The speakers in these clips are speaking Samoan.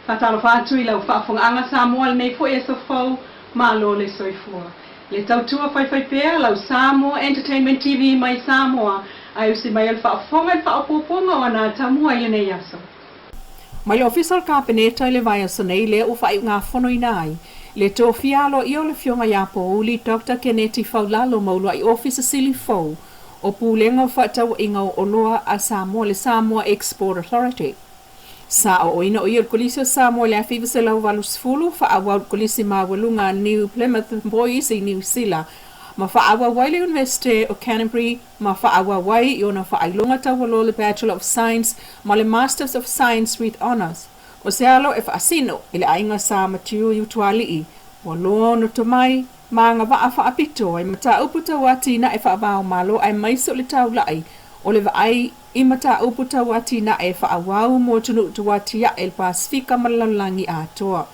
Faatalofa atu i lau faafofogaaga Samoa i lenei foi aso fou, malo le soifua. Le tautua faifaipea lau Samoa Entertainment TV mai Samoa ae usi mai o le faafofoga i le faaopoopoga o ana atamua i lenei aso. Mai le Ofisa o le Kapeneta i le vaiaso nei lea ua faaiugafonoina ai le tofia aloaia o le Afioga ia Pouli Doctor Keneti Faulalo ma uluai Ofisa Sili fou o Pulega o Faatauaiga o Oloa a Samoa, le Samoa Export Authority. Sa aoaoina o ia i le Kolisi o Samoa i le 1980, faaauau i le Kolisi Maualuga New Plymouth Boys i Niu Sila, ma faaauau ai le Iunivesite o Canterbury ma faaauau ai i ona faailoga taualoa le Bachelor of Science ma le Masters of Science with Honours. O se alo e faasino i le aiga Sa Matiu i Utualii, ua loa ona tomai ma agavaa faapitoa i mataupu tau atinae faava-o-Malo aemaise o le taulai o le vaai i mataupu tau atinae faaauau mo atunuu tauatiae i le Pasefika ma le lalolagi atoa.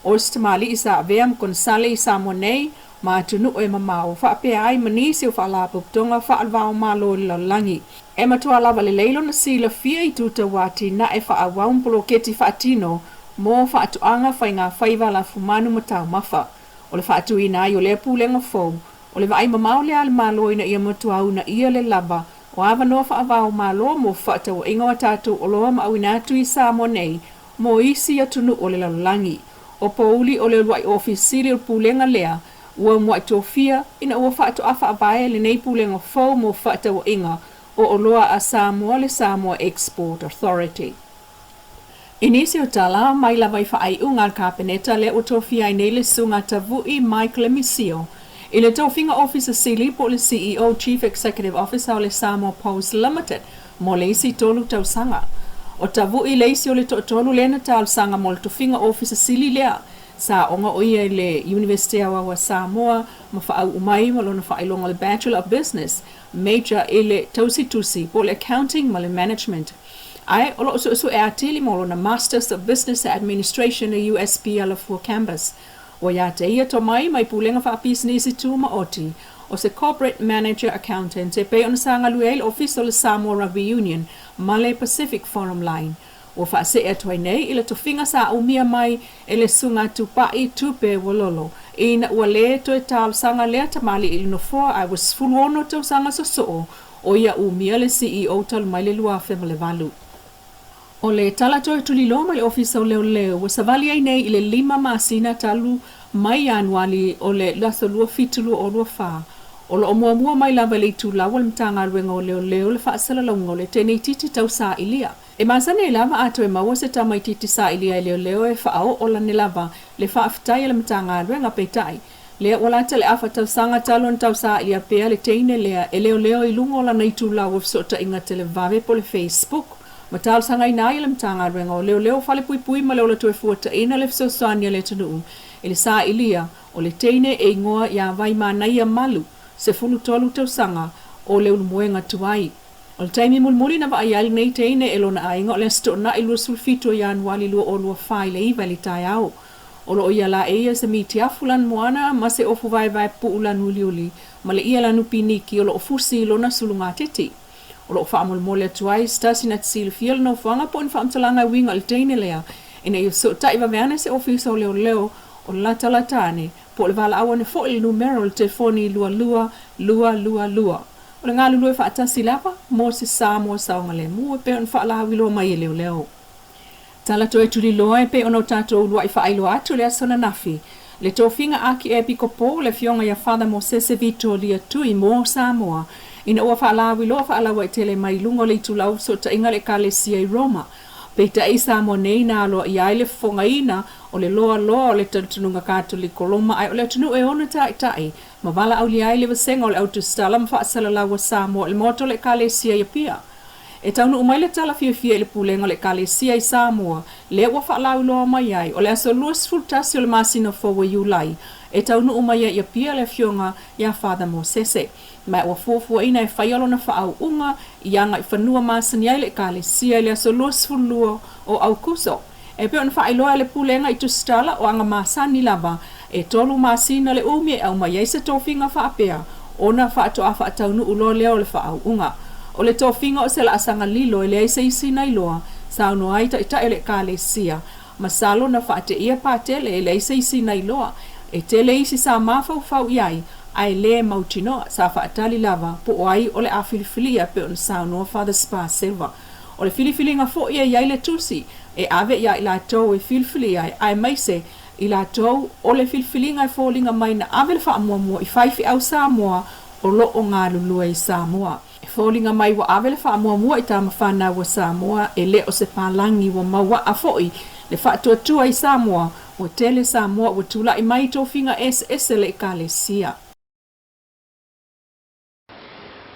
O se tamalii sa avea ma konesale i Samoa nei ma atunuu e mamao faapea ai ma nisi o faalapotopotoga faava-o-Malo i le lalolagi. E matua lava lelei lona silafia i itu tau atinae faaauau ma poloketi faatino mo faatoaga, faigafaiva, lafumanu ma taumafa. O le faatuina ai o lea pulega fou, o le vaai mamao lea a le Malo ina ia matua uunaia le lava o avanoa faava-o-Malo mo fefaatauaiga o a tatou oloa ma auina atu i Samoa nei mo isi atunuu o le lalolagi. O Pouli o le uluai Ofisa Sili o le Pulega lea ua muai tofia ina ua faatoa faavae lenei pulega fou mo fefaatauaiga o oloa a Samoa, le Samoa Export Authority. I nisi o tala mai lava i faaiuga a le Kapeneta lea ua tofia ai nei le Susuga Tavui Mike Lemisio i le tofiga Ofisa Sili po o le CEO, Chief Executive Officer, o le Samoa Post Limited mo le isi tolu tausaga. O Tavui le isi o le toatolu lea na talosaga mo le tofiga Ofisa Sili lea. Sa aoga o ia i le Iunivesite Aoao a Samoa ma faauu mai ma lona faailoga o le Bachelor of Business Major i le Tausitusi po o le Accounting ma le Management. Ae o lo o suesue atili mo lona Masters of Business Administration i USP Alafua Campus. Ua ia te ia tomai mai pulega faapisinisi tumaoti o se Corporate Manager Accountant e pei ona sa galue ai le Ofisa o le Samoa Rugby Union ma le Pacific Forum Line. Ua faasee atu ai nei i le tofiga sa umia mai e le Susuga Tupai Tupe Ualolo ina ua lē toe talosaga lea tamalii i le nofoa ae ua 16 tausaga sosoo o ia umia le CEO talu mai le 2008. O le tala toe tuliloa mai le Ofisa o Leoleo ua savali ai nei i le lima masina talu mai Ianuali o le aso 27 2024. O lo o muamua mai lava i le itulau o le Matagaluega o Leoleo le faasalalauga o le teneititi tau sailia. E masani ai lava a toe maua se tamaitiiti sailia e leoleo e faaoo lane lava le faafetai a le Matagaluega peitai, lea ua lata le afa tausaga talu ona tau sailia pea le teine lea e leoleo i luga o lana itulau o fesootaiga televave po o le Facebook ma talosagaina ai e le Matagaluega o Leoleo Falepuipui ma le Ola Toefuataina le fesoasoani a le atunuu i le sailia o le teine e igoa ia Vaimanaia Malu, 13 tausaga, o Leulumoega tuai. O le taimi mulimuli na vaaia ai lenei teine e lona aiga o le Aso Toonai 27 o Ianuali 2024 i le 9 i le taeao. O lo o ia la e ia se mitiafu lanu moana ma se ofu vaevae pupuu lanu uliuli ma le ia lanu piniki o lo o fusi i lona sulugateti. O lo o faamolemole atu ai se tasi na te silafia le nofoaga po o ni faamatalaga e uiga i le teine lea ina ia fesootai vave ane se ofisa o leoleo o latalata ane po o le valaau ane foi i le numera o le telefoni 22 222. O le galulue faatasi lava mo se Samoa saogalemu e pei ona faalauiloa mai e leoleo. Tala toe tuliloa e pei ona o tatou uluai faailoa atu i le aso ananafi, le tofiga Akiepikopo o le Afioga ia Father Mosese Vitolia Tui mo Samoa ina ua faalauiloa faalauaitele mai i luga o le itulau fesootaiga a le Ekalesia i Roma. Peitai i Samoa nei na aloaia ai le fofogaina o le loaloa o le talitonuga Katoliko Roma ae o le atunuu e ona taitai ma valaaulia ai le vasega o le Autusitala ma Faasalalau a Samoa i le Maota o le Ekalesia i Apia. E taunuu mai le tala fiafia i le Pulega o le Ekalesia i Samoa, lea ua faalauiloa mai ai, o le aso 21 o le masina fou o Iulai, e taunuu mai ai i Apia le Afioga ia Father Mosese. Ma ua fuafuaina e faia lona faaauuga i agaifanua masani ai le Ekalesia i le aso 22 o Aukuso. E pei ona faailoa e le Pulega i Tusitala o aga masani lava, e tolu masina le umi e aumai ai se tofiga faapea, ona faatoa faataunuu loa lea o le faaauuga. O le tofiga o se laasaga lilo e leai se isi na iloa, saunoa ai Taitai o le Ekalesia. Masalo na faateia Patele e leai se isi na iloa. E tele isi sa mafaufau i ai, ae le mautinoa, sa faatali lava po o ai o le a filifilia pei ona saunoa Father Spa Silva. O le filifiliga foi e i ai le tusi e ave iā i latou e filifilia ai, aemaise i latou o le filifiliga e foliga mai na ave le faamuamua i faifeau Samoa o lo o galulue i Samoa. E foliga mai ua ave le faamuamua i tama fanau a Samoa, e le o se palagi ua mauaa foi le faatuatua i Samoa, ua tele Samoa ua tulai mai i tofiga eseese le Ekalesia.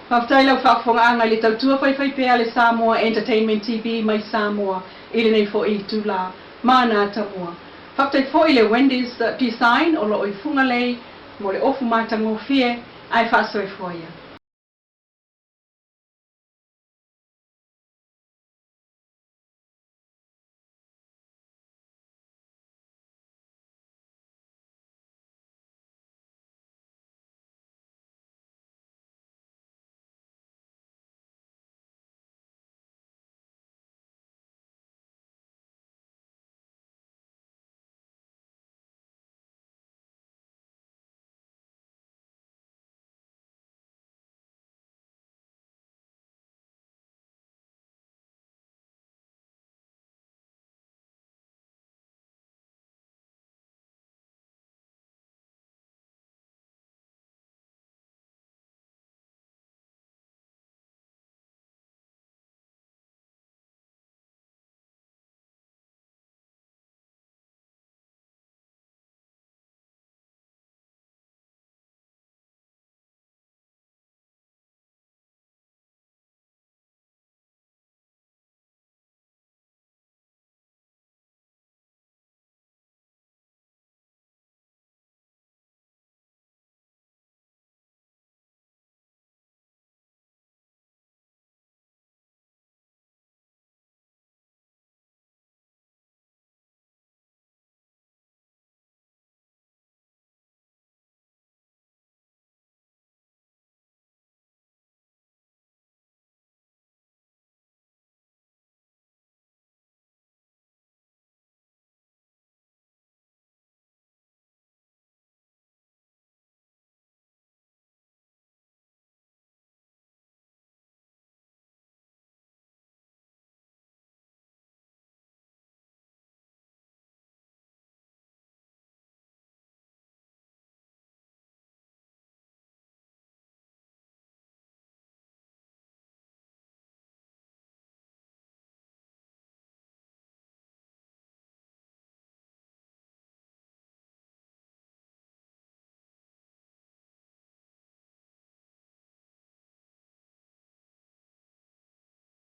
Faafetai lau faafofogaaga i le tautua faifaipea a le Samoa Entertainment TV mai Samoa i lenei foi itula mana atamua. Faafetai foi i le Wendy's Design o lo o i Fugalei mo le ofu matagofie ae faasoefoia.